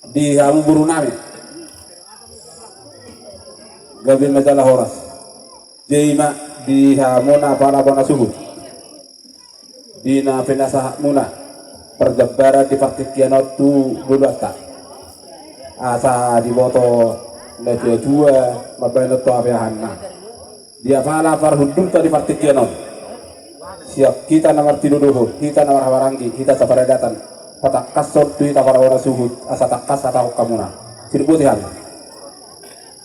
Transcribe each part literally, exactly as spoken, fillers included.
Di hamu boru nami, gabe ma jala horas. Jadi ima di hamu na pala bona suhut, di na pinasahat muna parjambaran di partingkian on tu duluanta, asa diboto na tua-tua mambahen on tu apiahanna. Di apala parhundulta di partingkian on, sian hita na martinodohon, hita na marhahamaranggi, hita saparadatan, patangkashon tu hita para bona suhut asa tangkas hatahon hamuna. Sidung boti hami.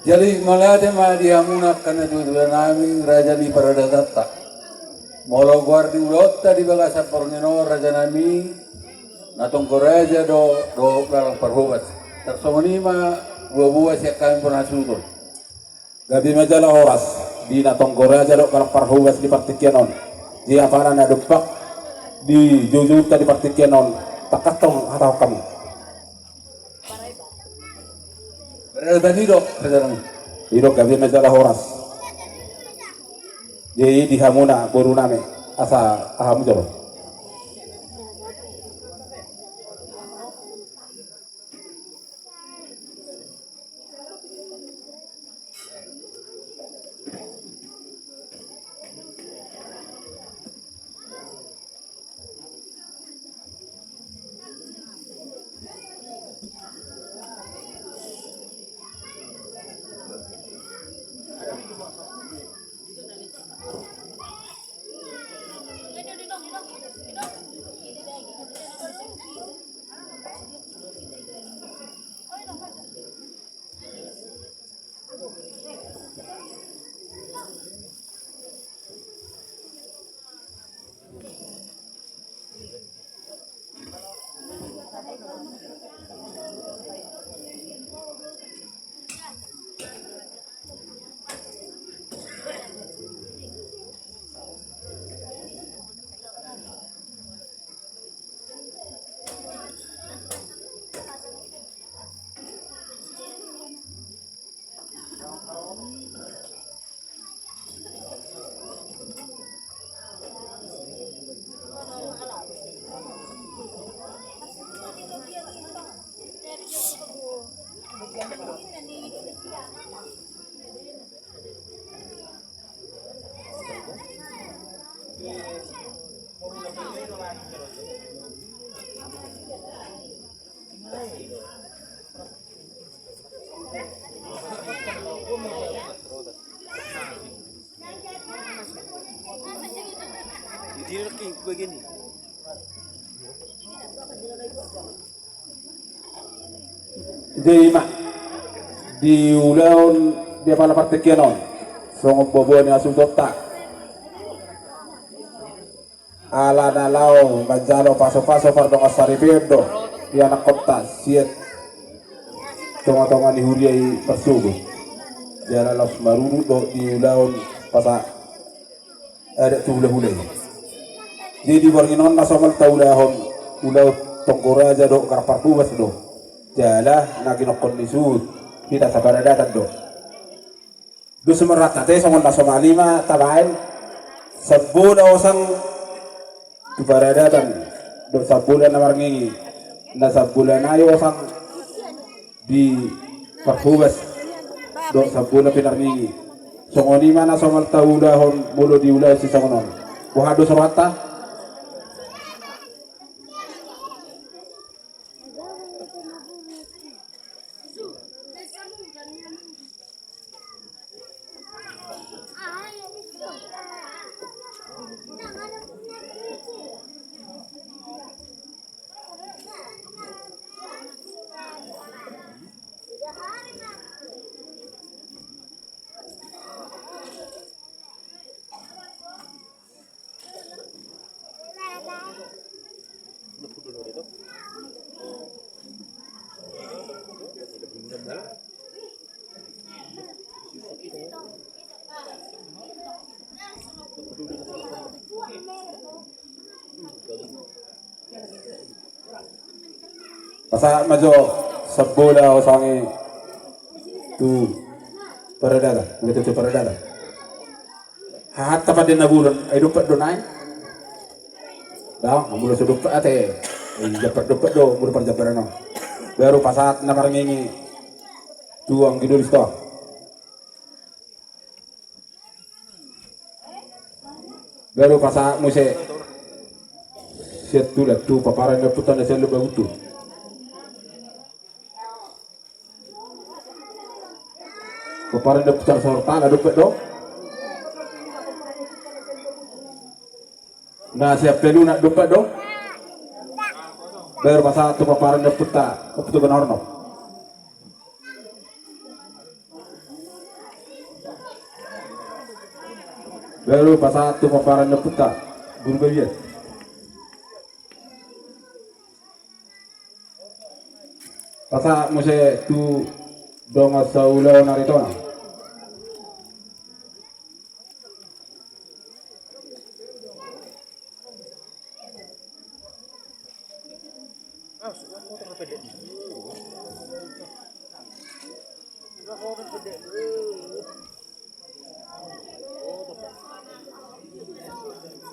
Jadi mauliate ma di hamuna angka na tua-tua nami, raja ni paradatanta. Molo goar ni ulaonta di bagasan borngin on, raja nami, na tonggo raja do dohot galang parhobas. Tarsongon i ma boa-boa sian hami bona suhut on. Gabe ma jala horas di na tonggo raja dohot galang parhobas di partingkian on. Di apala na dompak di joujouta di partingkian on, tangkashon hatahon hamu. Paradaton i do, paradaton i do. Gabe ma jala horas. Jadi di hamuna boru nami, asa hamu jolo. Jadi ima di ulaon di apala partingkian on, songon boaboa ni hasuhutonta. Ala na laho manjalo pasupasu pardongan saripeon do ianakhonta sian tongatonga ni huria i marsogot. Jala laos marurut do di ulaon pasahat adat tu hulahula i. Jadi di borngin on na somal taulahon ulaon tonggo raja dohot galang parhobas do. Jala na ginokhon ni suhut hita saparadatan do. Dos ma rohanta ate, songon na somal i ma tabaen. Sambola osang tu paradatan dohot sambola na marngingi, na sambola nai osang di parhobas dohot sambola pinarngingi. Songon i ma na somal taulahon molo di ulaon sisongon on. Boha dos rohanta? Pasahat ma jo sambola osang i tu paradatan, tu paradatan. Hahanta pande na bulan, ai dompak do nai. Dang, molo so dompak ate, ai jambar dompak do molo parjambaran on. Baru pasahat na marngingi tu anggi dolis to. Baru pasahat muse sian tulan tu paparan ni ompunta na sian Lumban Butu. Paparan ni ompunta na sian Sotartala dope do. Na sian Pelunak dope do. Baru pasahat tu paparan ni ompunta, ompunta Bonar no. Baru pasahat tu paparan ni ompunta Guru Babiat. Pasahat muse tu dongan saulaon Aritonang.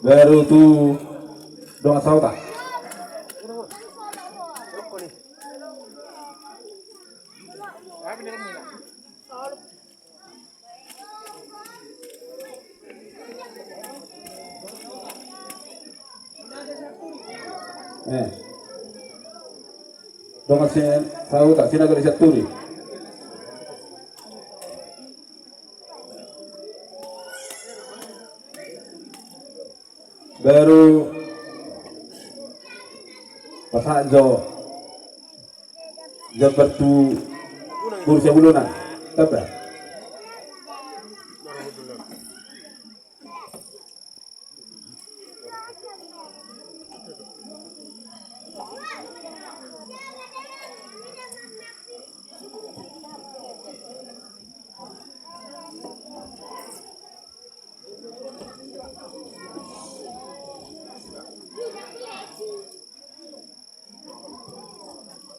Baru tu dongan sahuta. Eh. Dongan si sahuta, Sinaga di Saturi. Baru pasahat jo jambar tu Boru Sabulunan. Tamba.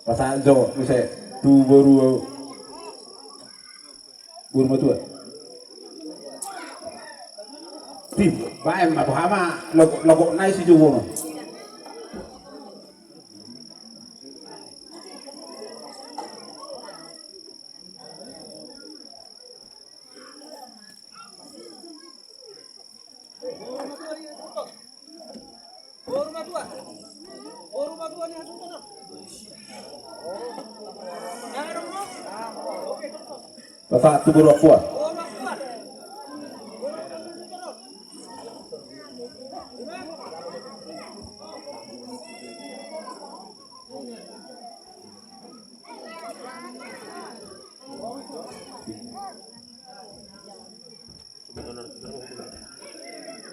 Pasahat jo muse tu boru, boru matua. Tim, baen ma boha ma logok, logok nai si jogono. Pasahat tu boru Ampua.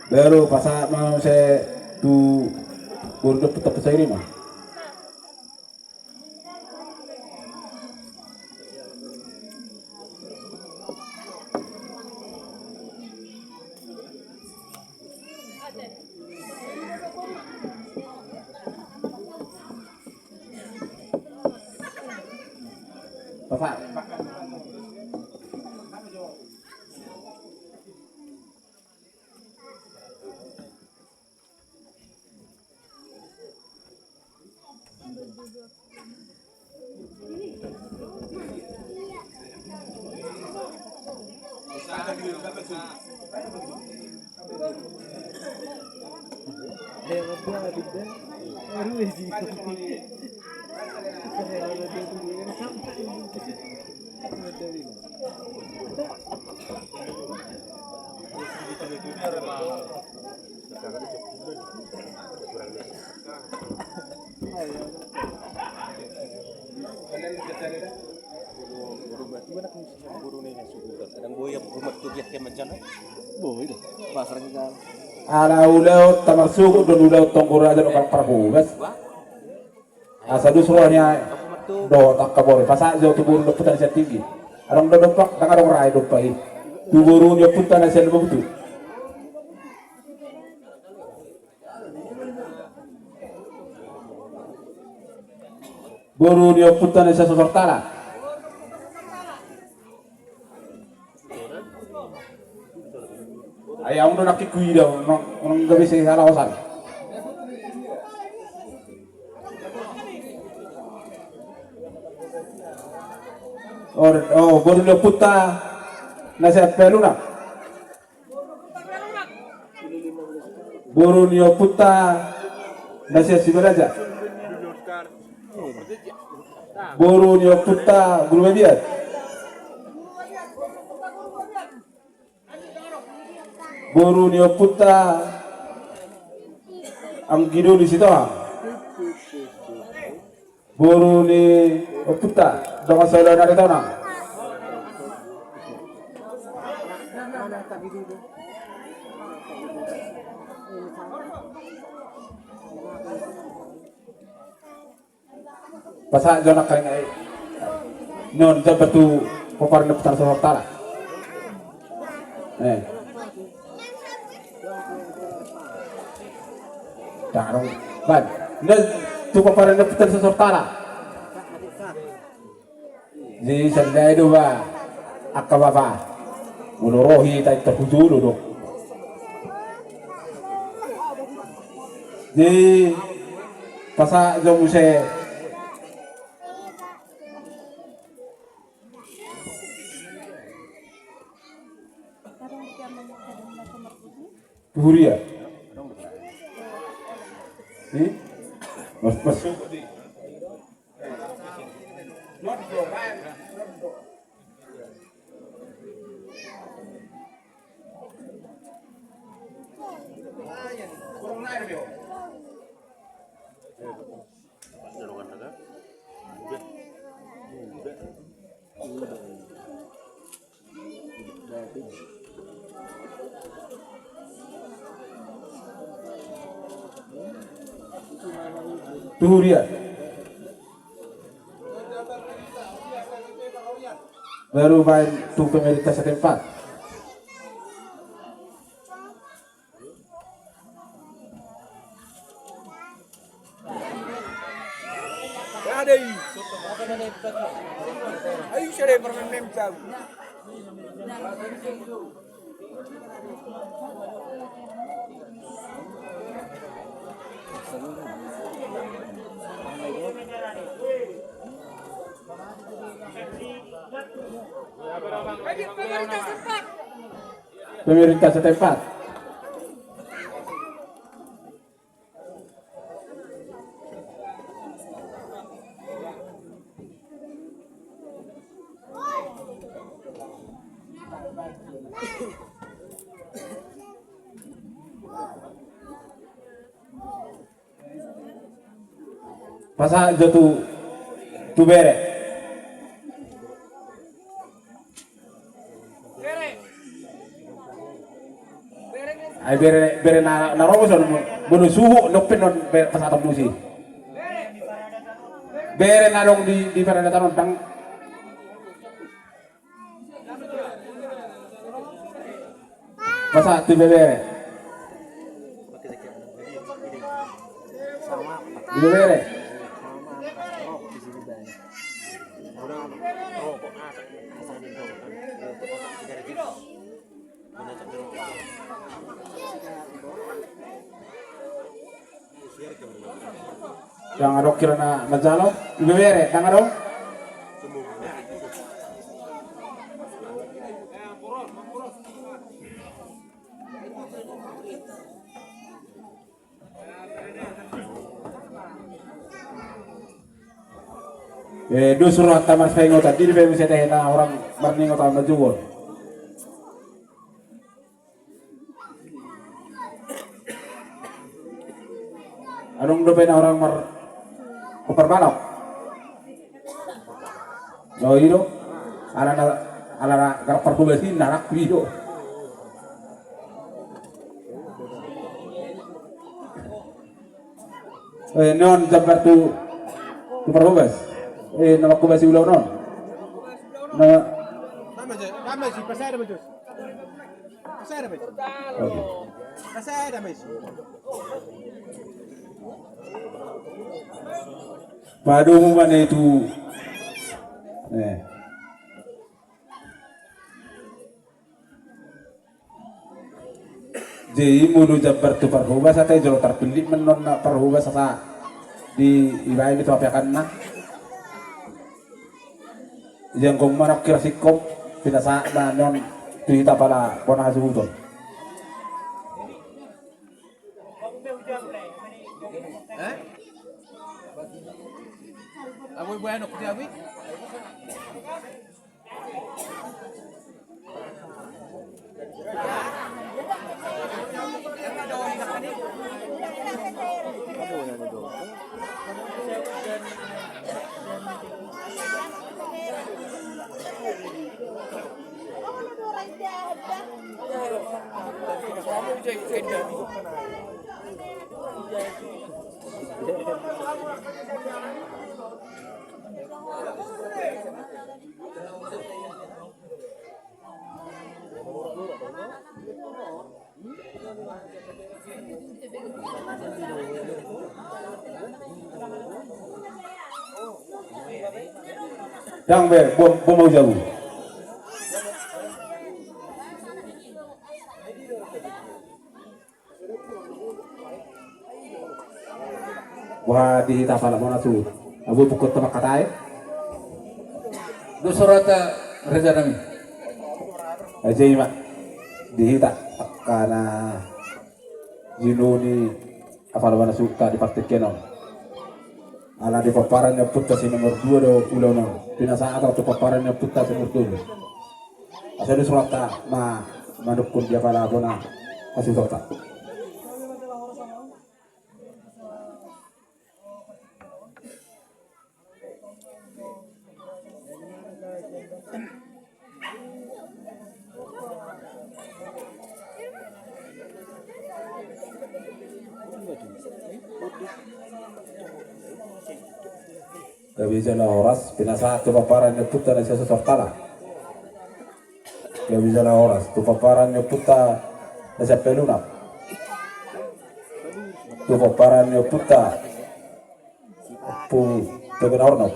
Baru pasahat ma muse tu boru dope, dope sairi ma. Ala ulaon ta marsogot do, ulaon tonggo raja do, Parhobas. Asa dos roha ni ahu dohot angka boru, pasahat jo tu boru ni ompunta na sian Tinggi. Adong do dompak, ndang adong raja dompak i. Tu boru ni ompunta na sian Lumban Butu. Boru ni ompunta na sian Sotartala. Ai ahu do nangkin huida, unang gabe sihalaosan. O, o, boru ni ompunta na sian Pelunak. Boru ni ompunta na sian Sibaraja. Boru ni ompunta Guru Babiat. Boru ni ompunta Anggido di Sitohang. Boru ni ompunta Dongan Solo Naritonang. Pasahat jo nangkaning i. Non jambar tu pomparan ni ompunta Sortala. Eh. Tarung. Ban. Non tu pomparan ni ompunta Sortala. Jadi sandai do ba angka bapa. Molo ro hita i tarhujolo do. Jadi pasahat jo muse. Tu huria. Mas, mas. Tu huria. Baru baen tu pemerintah setempat. Pemerintah setempat. Pasahat jo tu, tu bere. Ai bere, bere na, na ro do son, molo suhut dope non bere pasahaton muse. Bere na adong di, di paradatan on dang. Pasahat tu ibebere. Ibebere. Dang adong hira na manjalo, ibebere, dang adong. Eh, dos rohanta marsaingotan, di pe muse tahe na orang marningotan na jugol. Adong dope na orang mar, marbalok. Oh, i do. Ala na, ala na, galak parhobas i na anak i do. Eh, non jambar tu, tu parhobas. Eh, na manghobasi ulaon on. Na. Oke. Padomu ma na i tu. Eh. Jadi molo jambar tu parhobas ate jolo tarpillit ma non na parhobas asa di ibaen i tu apiakanna. Jangkung manang kira singkop, pinasahat ma on tu hita pala bona hasuhuton. Dang be, bom, bom au jabu. Wah, di hita pala bona tu. Abu pukul temak katai. Dos rohanta, raja nami. Aja ima. Di hita karena jinoni apala bona suka di partai kenon. Ala di paparan ni ompunta si nomor dua do ulaon on. Pinasahat tu paparan ni ompunta si nomor dua. Asa dos rohanta ma manungkun di apala bona hasuhutonta. Gabe jala horas, pinasahat tu paparan ni ompunta na sian Sosortala. Gabe jala horas, tu paparan ni ompunta na sian Pelunap. Tu paparan ni ompunta Ompu Toga na Hornop.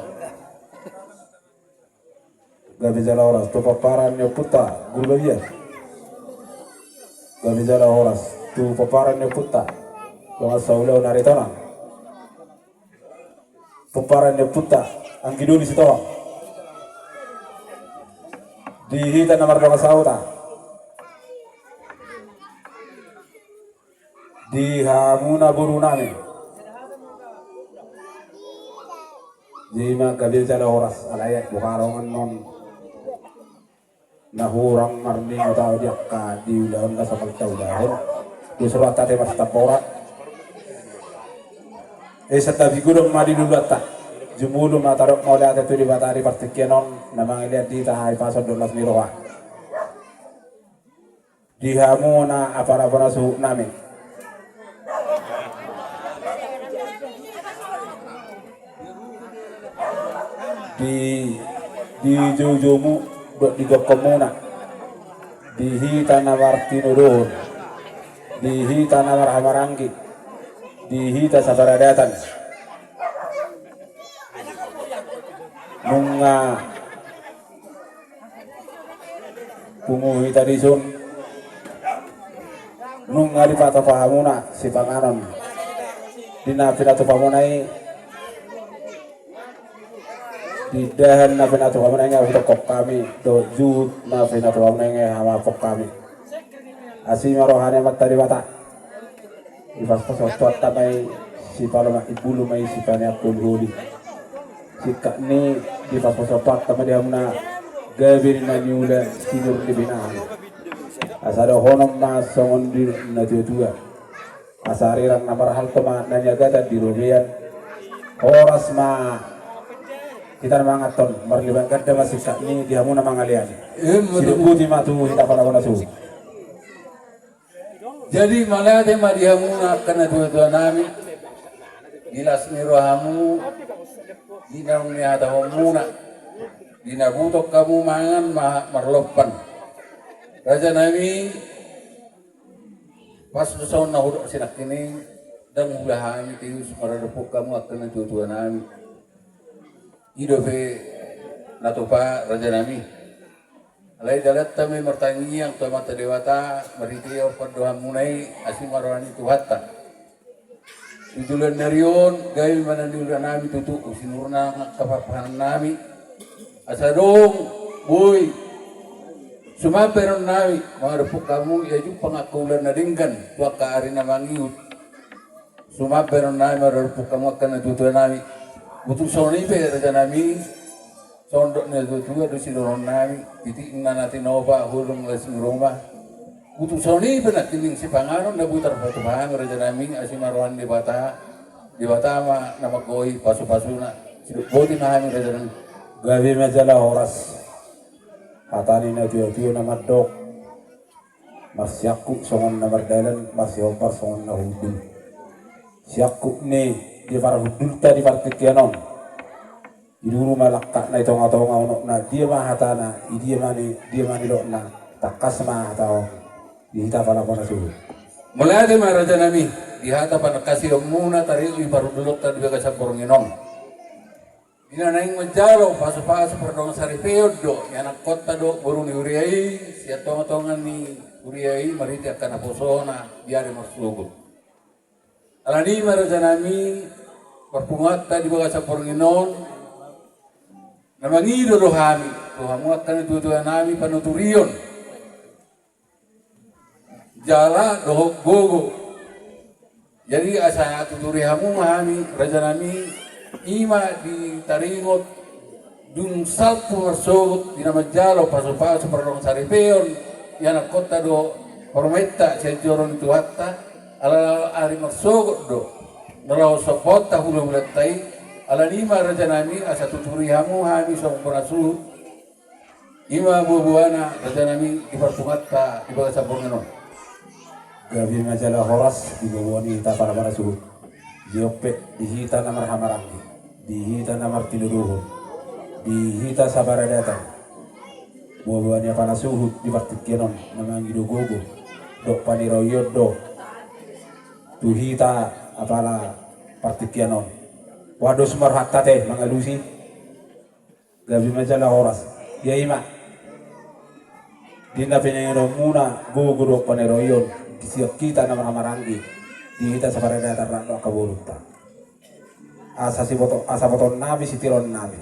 Gabe jala horas, tu paparan ni ompunta Guru Babiat. Gabe jala horas, tu paparan ni ompunta dongan saulaon Aritonang. Pomparan ni ompunta anggi doli Sitohang. Di hita na mardongan sahuta, di hamuna boru nami. Jadi ma gabe jala horas, alai boha ro annon na hurang marningot au di angka di ulaon na songon taulahon. Dos rohanta, ate marsitamboran. Eh, santabi godang ma di luluanta. Jumolo ma tadok mauliate tu Debata di partingkian on na mangalean di hita hahipason dohot las ni roha. Di hamuna apala bona suhut nami. Di, di joujoumu dohot di gokhonmuna, di hita na martinodohon, di hita na marhahamaranggi, di hita saparadatan. Nunga pungu hita dison, nunga dipatupa hamuna sipanganon di na pinatupamuna i. Di indahan na pinatupamuna i nga hutongkon hami, dohot juhut na pinatupamuna i nga hamaafhon hami. Asi ma roha ni Amanta Debata. Dipaspas Tuhanta ma i sipalomak imbulu, ma i sipaneang holiholi. Singkat ni, dipaspas Tuhanta ma di hamuna gabe ni na niula, sinur ni binahen. Asa dohonon ma songon di natuatua: Asa arirang na marhalto ma na niagatan di robean. Horas ma hita na manganhon, marlipatan ganda ma singkat ni di hamuna mangalean. Ima tutu. Sidok boti ma tu hita pala bona suhut. Jadi mauliate ma di hamuna angka natuatua nami, di las ni rohamu, di naung nihatahonmuna, di na butong hamu mangan ma-, marlompan. Raja nami, pas do songon na hudok sinangkin i, ndang huula hami teus maradophon hamu angka natuatua nami. I dope na tupa, raja nami. Alai dalanta ma i martangiang tu Amanta Debata marhite on pandohanmuna i, asi ma roha ni Tuhanta. Di joloan ni ari on gabe ma na niula nami tutu, sinur nang angka parpahanan nami. Asa adong boi sumampe annon nami mangadophon hamu ia jumpang angka ulaon na denggan tu angka ari na mangihut. Sumampe annon nami mangadophon hamu angka natuatua nami. Botul songon i pe raja nami. Songon dok ni natuatua do sidohonon nami, titik na tinopa hudung las ni ruma. Botul songon i pe nangkining sipanganon na boi tarpatupa hami raja nami, asi ma roha ni Debata. Debata ma na manggohi pasupasuna. Sidok boti ma hami raja nami. Gabe ma jala horas. Hata ni natuatua na mandok, marsiangkup songon na mardalan, marsihombar songon na hundul. Siangkup ni di parhundulta di partingkian on. Di duru ma langkatna, di tongatonga unokna, dia ma hatana, di dia ma ni, dia ma nidokna, tangkas ma hata on di hita apala panasuhut. Mauliate ma raja nami, di hata panangkasionmuna taringot di parhundulonta di bagasan borngin on. Di na naeng manjalo pasupasu pardongan saripeon do ianakhonta dohot boru ni huria i, sian tongatonga ni huria i marhite angka naposona di ari marsogot. Alani i ma raja nami, parpunguanta di bagasan borngin on, na mangido do hami tu hamu angka natuatua nami panuturion jala dohot gogo. Jadi asa tuturi hamu ma hami raja nami, i ma di taringot dung salpu marsogot di na manjalo pasupasu pardongan saripeon ianakhonta dohot parumaenta sian joro ni Tuhanta, ala ari marsogot do na laho sombaonta hulahulanta i. Alani i ma raja nami, asa tuturi hamu hami songon panasuhut. I ma buabuana raja nami di parpunguanta di bagasan borngin on. Gabe ma jala horas di buabua ni hita apala panasuhut. Di on pe di hita na marhahamaranggi, di hita na martinodohon, di hita saparadatan. Buabua ni apala suhut di partingkian on na mangido gogo dohot paniroion do tu hita apala partingkian on. Boha dos ma rohanta ate mangalusi. Gabe ma jala horas. Ia i ma, di na pinangidoonmuna gogo dohot paniroion di sian hita na marhahamaranggi, di hita saparadatan rap dohot angka borunta. Asa siboto, asa botoon nami, sitiroon nami.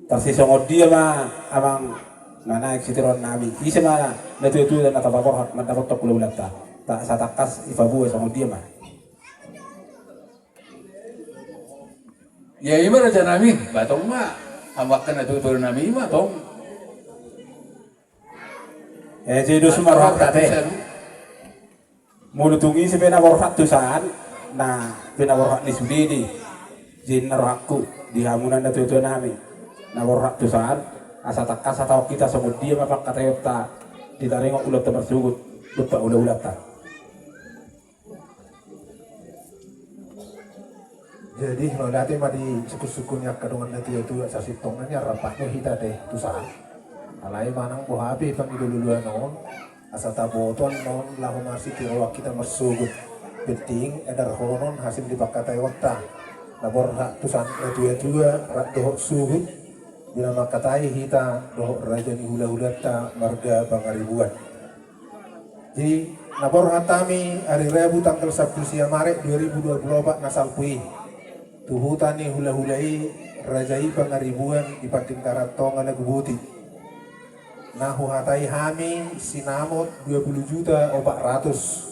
Tarsongon dia ma amang na naeng sitiroon nami? Ise ma natuatua na tapaborhat mandapothon hulahulanta? Asa tangkas dipaboa songon dia ma. Ia i ma raja nami, ba tong ma. Hamu angka natuatua nami, i ma tong. Eh, jadi dos ma rohanta ate. Molo tung ise pe na borhat tu san, na pinaborhat ni sude do i. Jadi na rohangku di hamu na natuatua nami na borhat tu san, asa tangkas hatahon hita songon dia ma pangkataionta di taringot ulaonta marsogot dompak hulahulanta. Jadi mauliate ma di sungkunsungkun ni angka dongan natuatua, sasintongna nian rap do hita ate tu san. Alai manang boha pe pangido luluan on, asa taboto annon laho marsitiro hita marsogot. Penting edarhonon hasil ni pangkataionta. Na borhat tu san natuatua rap dohot suhut di na mangkatai hita dohot raja ni hulahulanta marga Pangaribuan. Jadi na borhat hami ari Rabu tanggal sampulu sia Maret dua ribu dua puluh opat na salpu i tu huta ni hulahula i, raja i Pangaribuan di Pandingkaran Tonga na gubuti. Na huhatai hami sinamot dua pulu juta opat ratus.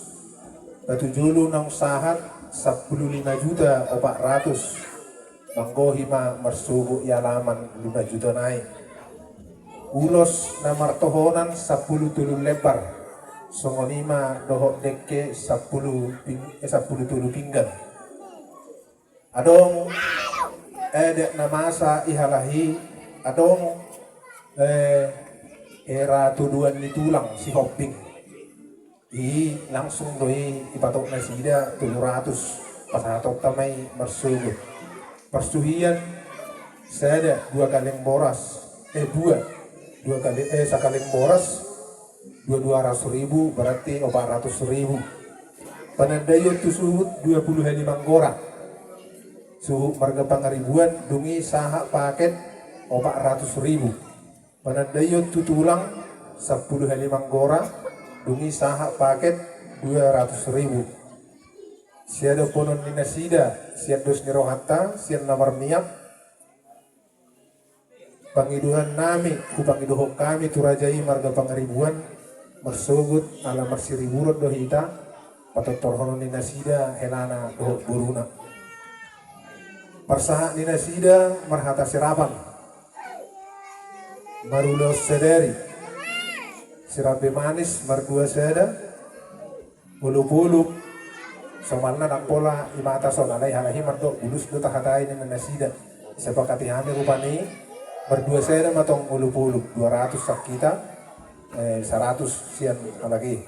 Patujolo naung sahat sampulu lima juta opat ratus. Manggohi ma marsogot i alaman lima juta nai. Ulos na martohonan sampulu tolu lembar. Songon i ma dohot dengke sampulu ping-, eh, sampulu tolu pinggan. Adong, eh, adat na masa i halahi, adong, eh, hera todoan ni tulang Sihombing. I langsung do i dipatok nasida tolu ratus, pasahatonta ma i marsogot. Parsuhian sada dua kaleng boras, eh, dua, dua kaleng, eh, sakaleng boras, dua, dua ratus ribu, berarti opat ratus ribu. Panandaion tu suhut dua pulu hali manggora. Suhut marga Pangaribuan, dung i sahat paket opat ratus ribu. Panandaion tu tulang sampulu hali manggora, dung i sahat paket dua ratus ribu. Siadoponon ni nasida sian dos ni rohanta, sian na marniat. Pangidoan nami, hupangidohon hami tu raja i marga Pangaribuan, marsogot ala marsiriburon do hita, patortorhonon ni nasida helana dohot boruna. Parsahat ni nasida marhata serapan, marulaon sadari, sirambe manis mardua sada, olopolop, somalna ndang pola i ma tason, alai halak i mandok bulus do tahatai ninna nasida. Disepakati hami rupani mardua sada ma tong olopolop, dua ratus sian hita, eh, saratus sian halak i.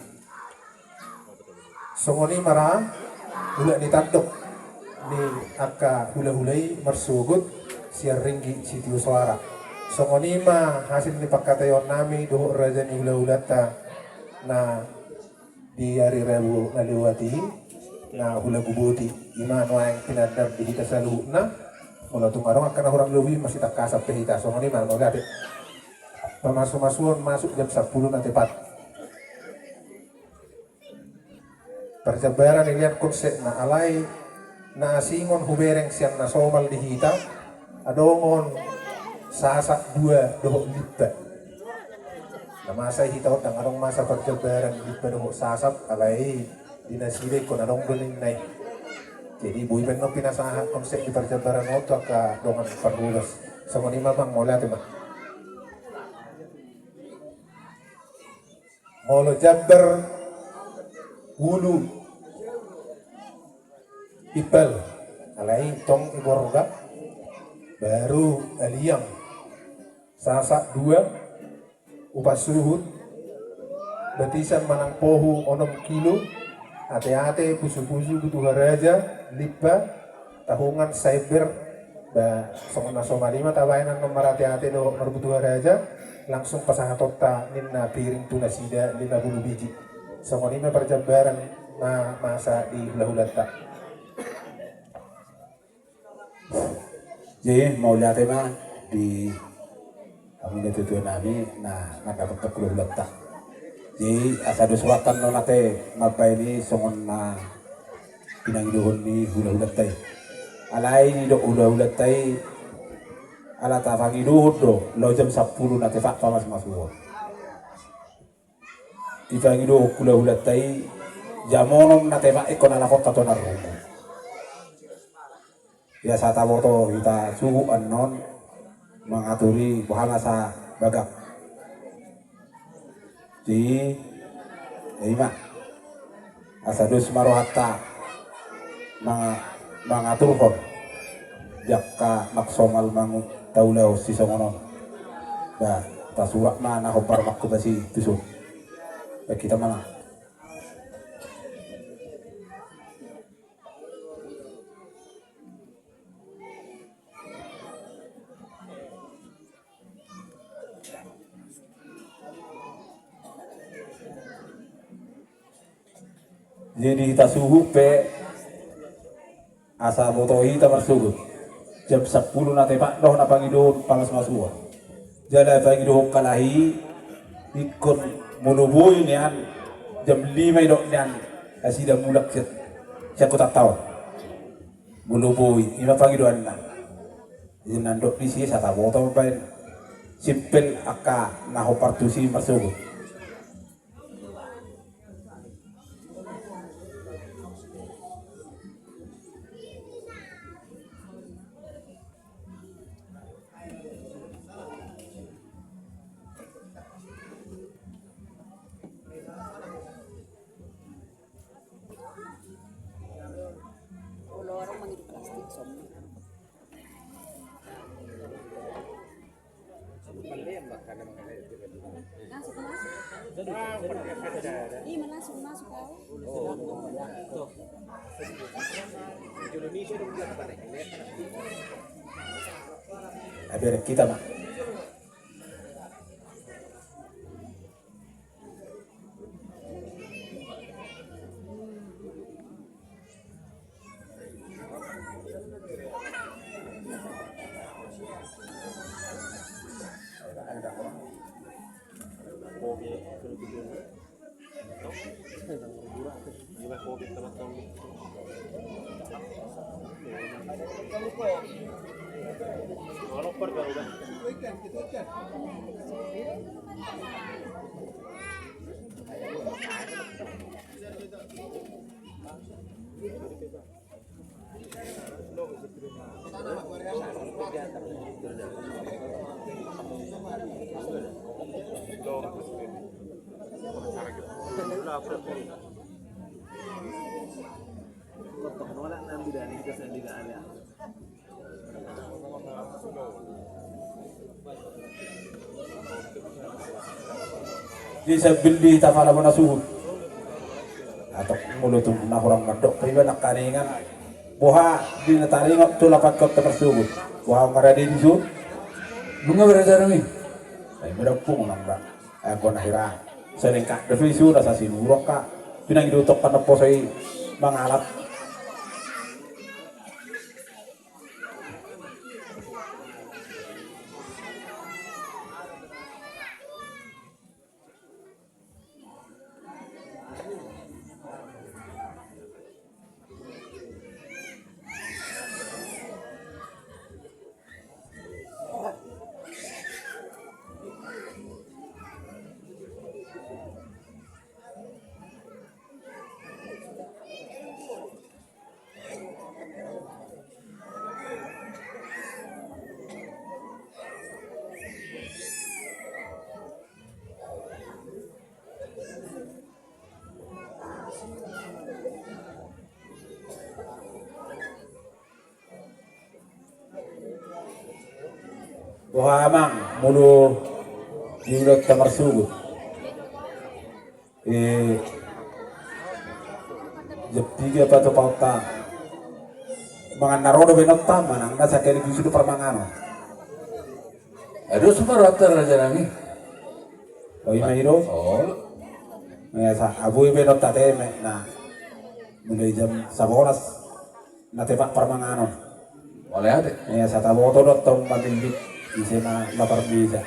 Songon i ma ra, hulak ni tandok ni angka hulahula i marsogot sian ringgit sitio soara. Songon i ma hasil ni pangkataion nami dohot raja ni hulahulanta na di ari Rabu na lewat i, na hula Guboti, i ma nuaeng pinandar di hita saluhutna. Molo tung adong angka na hurang lobi, masitangkasan pe hita. Songon i ma, mauliate. Pamasumasuon masuk jam sampulu na tepat. Parjambaran i liat konsepna, alai na asing on hubereng sian na somal di hita, adong on Sasak dua dohot Limpa. Na masa i hita on ndang adong masa parjambaran Limpa dohot Sasak, alai di nasida ingkon adong do ninna i. Jadi boi pe annon pinasahat konsep ni parjambaran on tu angka dongan parhobas. Songon i ma, Amang, mauliate ma. Molo jambar, ulu, timpal, alai tong i borga, baru aliang, Sasak dua, umpan suhut, batisan manang pohu onom kilo, ateate, pusupusu, butuha raja, Limpa, tahungan, saember. Ba songon na somal i ma tabaen annon marateate dohot marbutuha raja, langsung pasahatonta ninna piring tu nasida lima pulu biji. Songon i ma parjambaran na masa di hulahulanta. Jadi mauliate ma di hamu natuatua nami na mandapothon hulahulanta. Jadi asa dos rohanta annon ate mambaen i songon na pinangidohon ni hulahulanta i. Alai didok hulahulanta i, ala tapangidohon do laho jam sampulu na tepat pamasumasuon. Dipangidohon hulahulanta i jam onom na tepat ingkon alaponta tu Narrombo. Ia asa taboto hita suhut annon mangatur i boha ma asa bagak. Jadi i ma, asa dos ma rohanta manga-, mangaturhon di angka na somal mangu-, taulahon sisongon on. Ba tasurak ma na hombar mangkobasi tuson. Ba hita ma na. Jadi hita suhut pe asa boto hita marsogot jam sampulu na tepat do na pangidohon pamasumasuon. Jala pangidohon halak i ingkon molo boi nian jam lima i dok nian nasida mulak sian, sian kota on. Molo boi, i ma pangidoanna. Jadi nandok disi asa taboto mambaen simpel angka na hombar tusi marsogot. Masuk, masuk. Iya, masuk, masuk kau. Ada kita, Mak. Di sambil di tapala bona suhut. Atau molo tu na hurang mandok pe iba nangkaningan. Boha di na taringot tu lapan kota marsuhut. Boha ngarade di suhut. Nunga berada rami. Ai merampung nang ba. Ai bona hira. Selengkap dope isu rasa sinurok ka. Pinang idutok kan poso i mangalap. Boha amang molo di ulaonta marsuhut. Eh, jam piga patupaonta mangan na ro do baenonta manang na sakali gusu do parmanganon. Aduh, supa rata raja nami. Oh, ima i do. Oh. Biasa abu i baenonta te me na mulai jam sabolas. Na tepak parmanganon. Mauliate. Ia sataboto do tong mamillit ise na lapar bisa.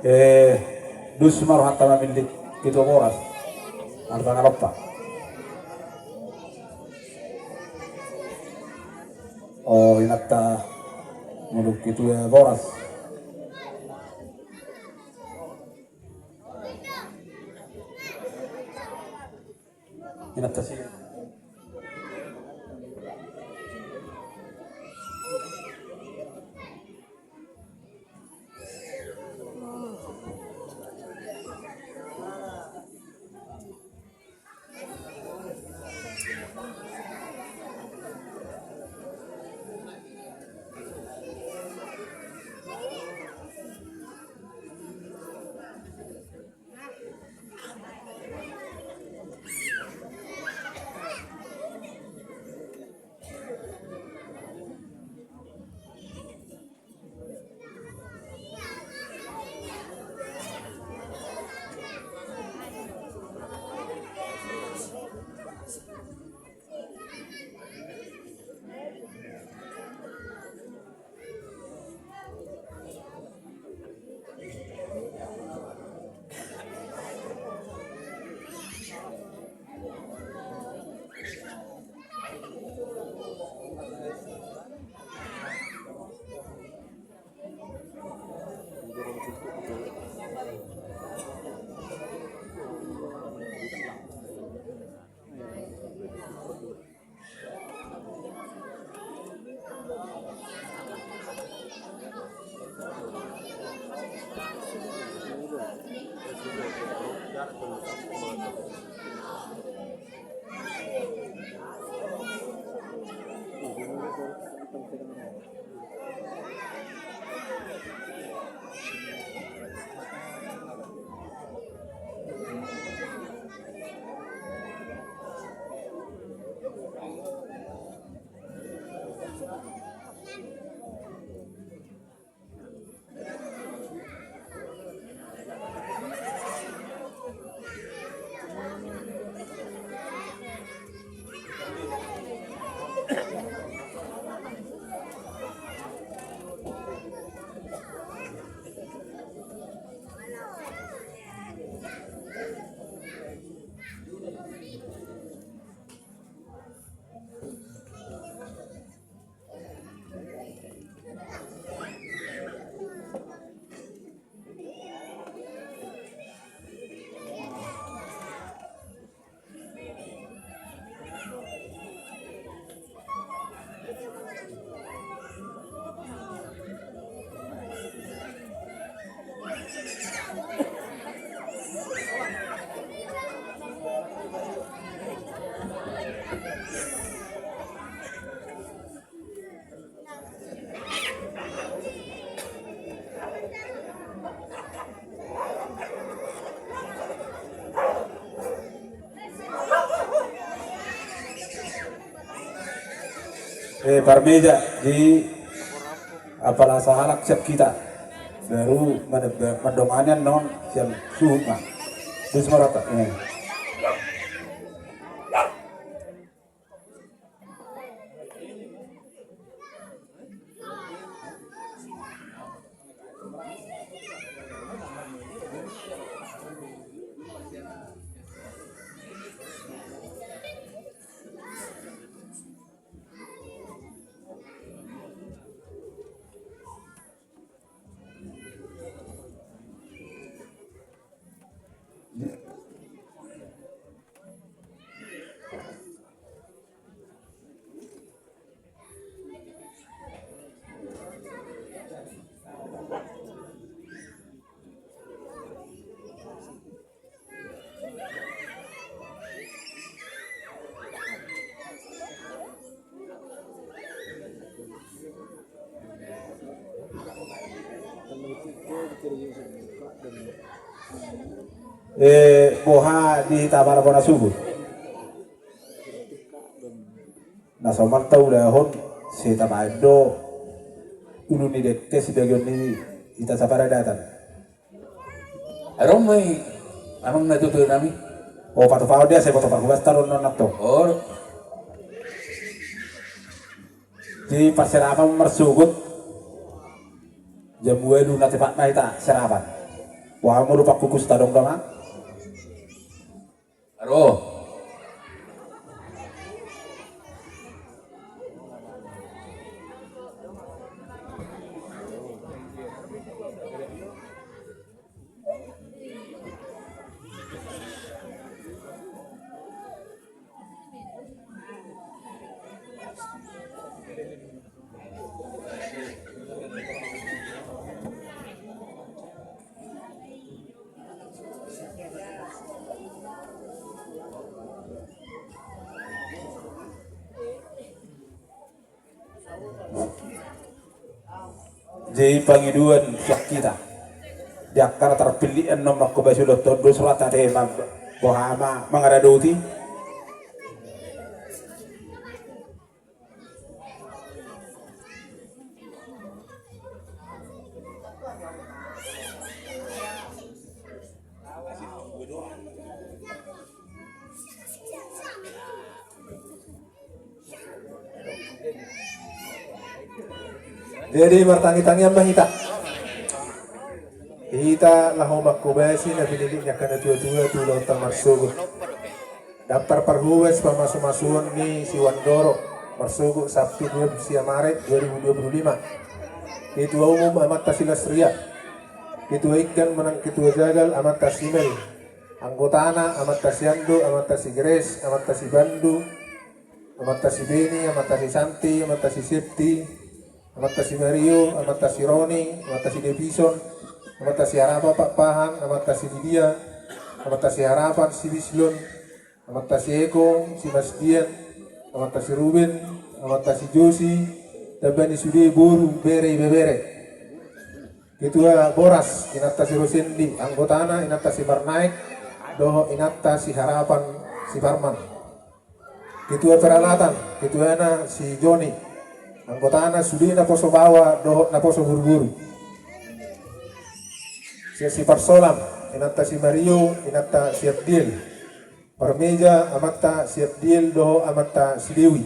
Eh, dus ma rohanta mamillit ketua boras. Arta na lompa. Oh, inanta molo ketua boras. Inanta si. Eh, parmeja di apala sahalak siap hita. Baru mandongani annon sian suhut ma. Terus marata. Eh. Eh, boha di hita mala bona suhut. Na somal taulahon, sai tabaen do ulu ni dengke sibagion ni hita saparadatan. Adong ma i, amang na tutu nami. O, patupaon dia, sai boto parhobas taon non nato. Or. Di parserapan marsogot. Jam ualu na tepat na hita serapan. Wah, mulu pakukus tadong dong, ah. Aro. Jadi pangidoan sian hita. Di angka na tarpillit annon mangkobasi ulaonta on, dos rohanta, ate, boha ma mangaradoti. Jadi martangiang-tangiang ma hita. Hita laho mangkobasi na pinillit ni angka na tua-tua tu ulaonta marsogot. Daftar parhobas pamasu-masuon ni Siwandoro, marsogot Sabtu dua puluh sia Maret dua ribu dua puluh lima. Ketua Umum Amanta Silas Ria. Ketua Ikkan manang Ketua Jagal Amanta Simel. Anggotana Amanta Siando, Amanta Sigres, Amanta Sibandu, Amanta Sibeni, Amanta Sisanti, Amanta Sisepti, Amanta Simario, Amanta Sironi, Amanta Sidevison, Amanta Siharapan Pakpahan, Amanta Sididia, Amanta Siharapan Sibislon, Amanta Sieko, Simasdian, Amanta Siruben, Amanta Sijosi, tamba ni sude boru, bere, ibebere. Ketua Boras, Inanta Sirosendi, anggotana Inanta Simarnaek dohot Inanta Siharapan Siparman. Ketua Peralatan, ketuana si Joni, anggotana sude naposo baoa dohot naposo boruboru. Sian Siparsolam, Inanta Simario, Inanta Siabdiel. Parmeja, Amanta Siabdiel dohot Amanta Sidewi.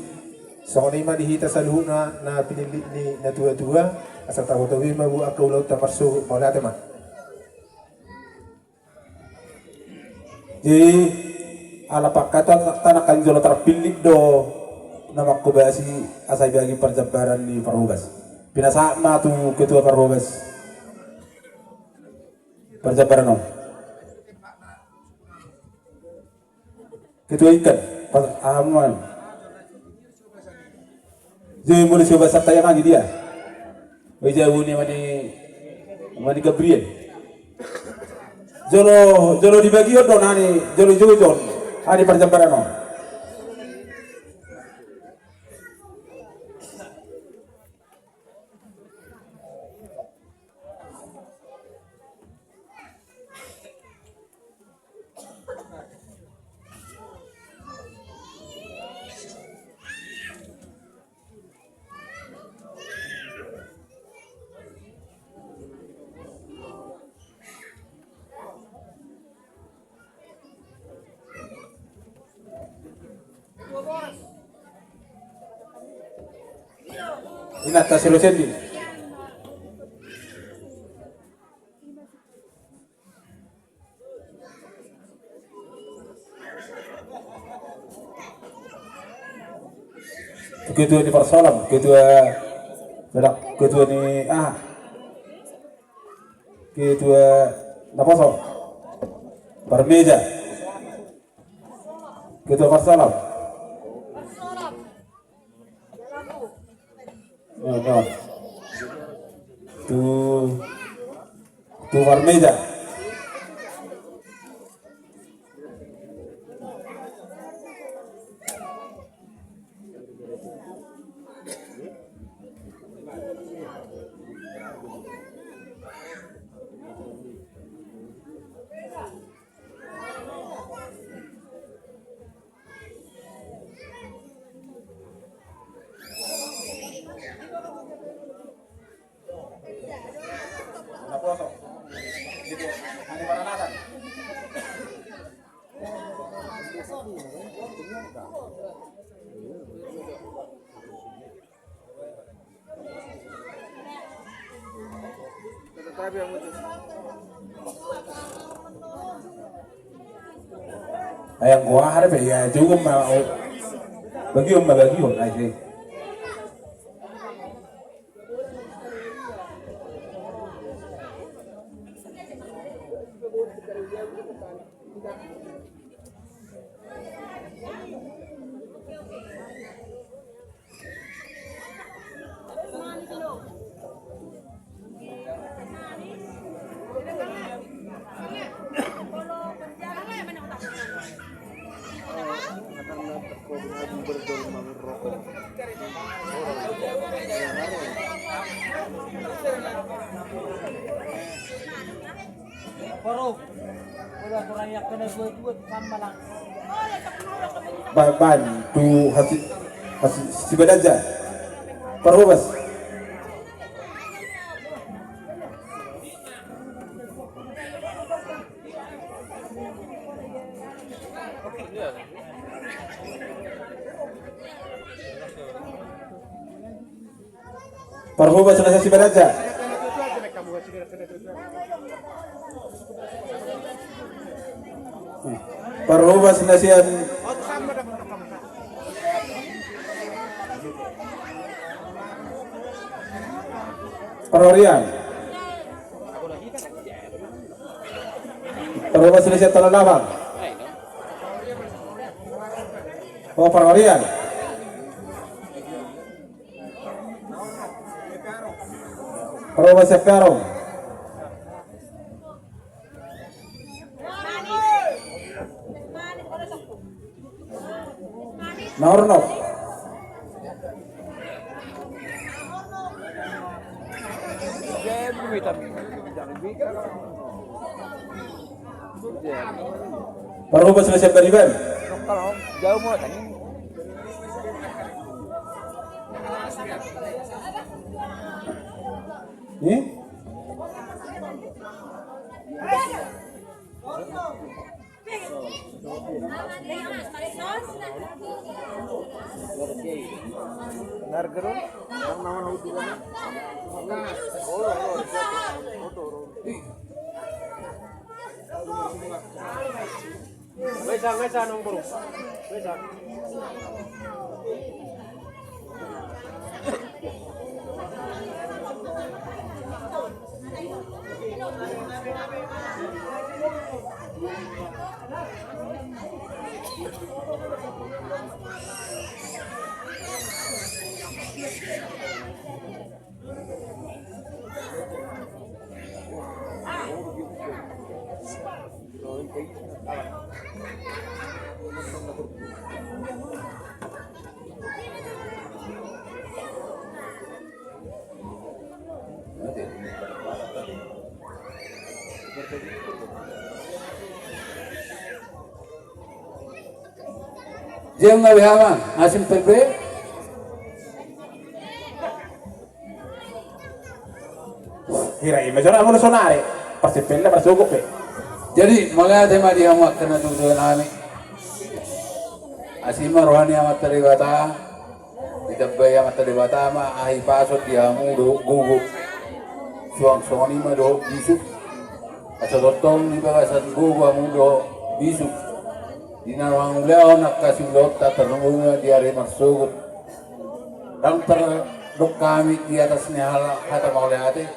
Songon i ma di hita saluhutna na pinillit ni na tua-tua, asa taboto be ma buat angka ulaonta marsogot, mauliate ma. Jadi, ala pangkataion, angka na jolo tarpillit do na mangkobasi asa dibagi parjambaran ni parhobas. Pinasahat ma tu ketua parhobas parjambaran on. Ketua Ikkan, pas aman. Jadi mulai coba satayangan dia. Bae, jabu ni mani, mani Gabriel. Jolo, jolo dibagi on do nani, jolo jojon. Ani parjambaran on. Inanta si Rosendi. Ketua ni Parsalam, ketua, ketua ni, ah, ketua naposo, Parmeja. Ketua Parsalam. Parsalam. Parsalam. Tutu, tutu Parmeja. Ayang gua ada pe ya juga ma, bagi om, bagi om aja. Ba-, ban tu hasi, hasi, Sibadanja. Parhobas. Parhobas na sian Sibadanja. Parhobas na sian Parhorian. Parhobas na sian Tanah Abang. Oh, Parhorian. Parhobas sian Pearong. Na hornop. Parhobas na sian Bariban. Ni? Jam na beha ma asing pembe. Hira ima jora mulu sonari. Pasti penda pasti ugup pe. Jadi mauliate ma di hamu angka na tutu nami. Asi ma roha ni Amanta Debata. Ditambai Amanta Debata ma ahi pason di hamu dohot gogo. Suang songon i ma dohot bisuk. Asa tongtong di bagasan gogo hamu dohot bisuk, di na mangulahon angka siulaonta tarlumobi ma di ari marsogot. Ndang tardok hami di atas ni hata mauliate.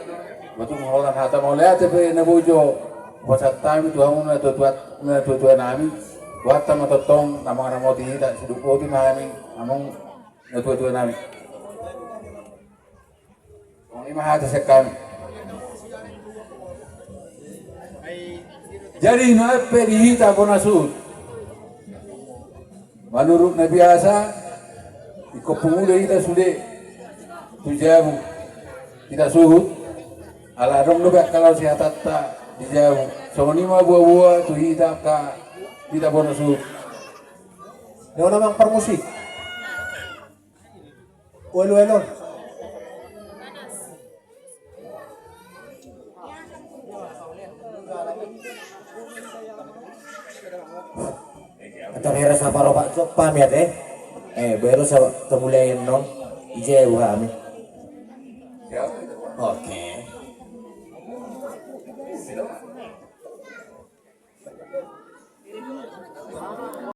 Ba tung holan hata mauliate pe na boi jo hupasahat hami tu hamu na tuatua, na tuatua nami. Tuhanta ma tongtong na mangaramoti hita, sidok boti ma hami hamu na tuatua nami. Songon i ma hata sian hami. Jadi nuaeng pe di hita bona suhut, manurut na biasa, ingkon pungu do hita sude tu jabu. Hita suhut ala adong dope angka laos sihatanta di jabu. Songon i ma boaboa tu hita angka hita bona suhut. Dona mang parmusik. Uel-uelon. Antar hera saparopak jok pamiat eh. Eh, bero sa temulai non. Ije buha ami. Oke,